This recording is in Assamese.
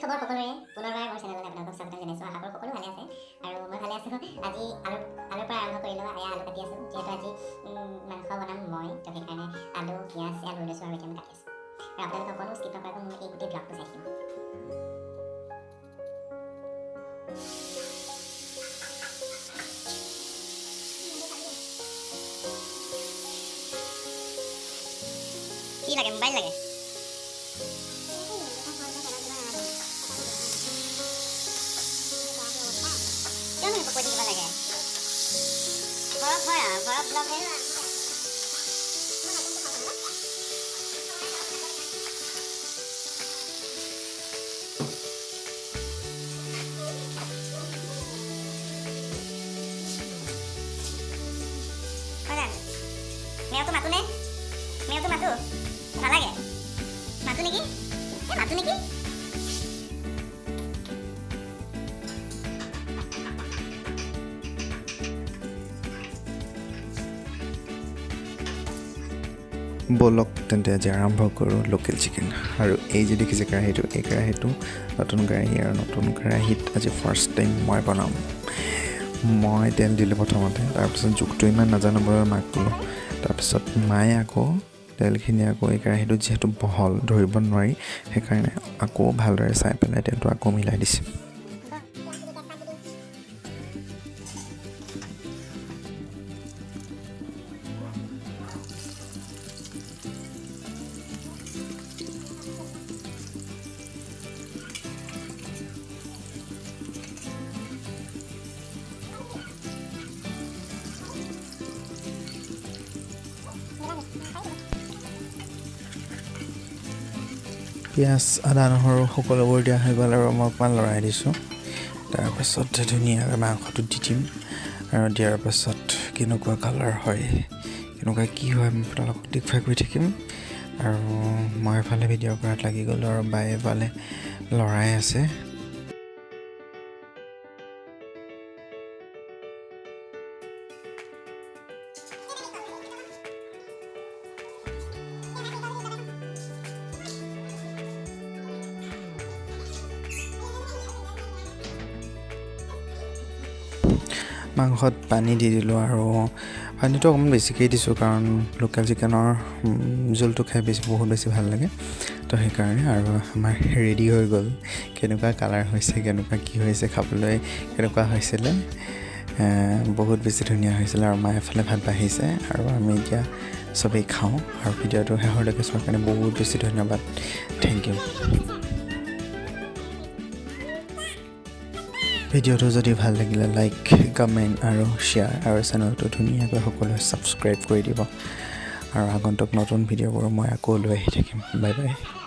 খবৰ সকলোৰে? পুনৰবাৰ মোৰ চেনেললৈ আপোনালোকক স্বাগতম জনাইছোঁ। আশা কৰোঁ সকলো ভালে আছে আৰু মই ভালে আছোঁ। আজি আলুৰ পৰা আৰম্ভ কৰিলোঁ। এয়া আলু কাটি আছোঁ, যিহেতু আজি মাংস বনাম মই, তো সেইকাৰণে আলু, পিঁয়াজ এয়া লৈ লৈছোঁ আৰু এতিয়া মই কাটি আছোঁ। আৰু আপোনালোকে অকণো স্কিপ নকৰাকৈ মোৰ এই গোটেই ব্লগটো চাই থাকিব। কি লাগে? মোবাইল লাগে? কিয়নো সেইবোৰ কৈ থাকিব লাগে? ঘৰত হয় আৰু ঘৰত ব্লগহে। হয়। মেওটো মাতোনে? মেওটো মাতো? নালাগে। মাতো নেকি? এই মাতো নেকি? ব'লক তেন্তে, আজি আৰম্ভ কৰোঁ লোকেল চিকেন। আৰু এই যে দেখিছে কেৰাহীটো, এই কেৰাহীটো নতুন কেৰাহী আৰু নতুন কেৰাহীত আজি ফাৰ্ষ্ট টাইম মই বনাম। মই তেল দিলোঁ প্ৰথমতে, তাৰপিছত জোখটো ইমান নাজানো বাৰু, মাক ক'লোঁ। তাৰপিছত মায়ে আকৌ তেলখিনি আকৌ এই কেৰাহীটোত যিহেতু বহল, ধৰিব নোৱাৰি, সেইকাৰণে আকৌ ভালদৰে চাই পেলাই তেলটো আকৌ মিলাই দিছে। পিঁয়াজ, আদা, নহৰু সকলোবোৰ দিয়া হৈ গ'ল আৰু মই অকণমান লৰাই দিছোঁ। তাৰপাছত ধুনীয়াকৈ মাংসটো দি দিম আৰু দিয়াৰ পাছত কেনেকুৱা কালাৰ হয়, কেনেকুৱা কি হয়, মই আপোনালোকক দেখুৱাই গৈ থাকিম। আৰু মই এফালে ভিডিঅ' কৰাত লাগি গ'লোঁ আৰু বায়ে এফালে লৰাই আছে। মাংসত পানী দি দিলোঁ আৰু পানীটো অকণমান বেছিকেই দিছোঁ, কাৰণ লোকেল চিকেনৰ জোলটো খাই বহুত বেছি ভাল লাগে, তো সেইকাৰণে। আৰু আমাৰ ৰেডি হৈ গ'ল। কেনেকুৱা কালাৰ হৈছে, কেনেকুৱা কি হৈছে, খাবলৈ কেনেকুৱা হৈছিলে? বহুত বেছি ধুনীয়া হৈছিলে। আৰু মায়ে এফালে ভাত বাঢ়িছে আৰু আমি এতিয়া চবেই খাওঁ। আৰু ভিডিঅ'টো শেষলৈকে চোৱাৰ কাৰণে বহুত বেছি ধন্যবাদ। Thank U. ভিডিঅ'টো যদি ভাল লাগিলে লাইক, কমেণ্ট আৰু শ্বেয়াৰ আৰু চেনেলটো ধুনীয়াকৈ সকলোৱে ছাবস্ক্ৰাইব কৰি দিব। আৰু আগন্তুক নতুন ভিডিঅ'বোৰ মই আকৌ লৈ আহি থাকিম। Bye bye.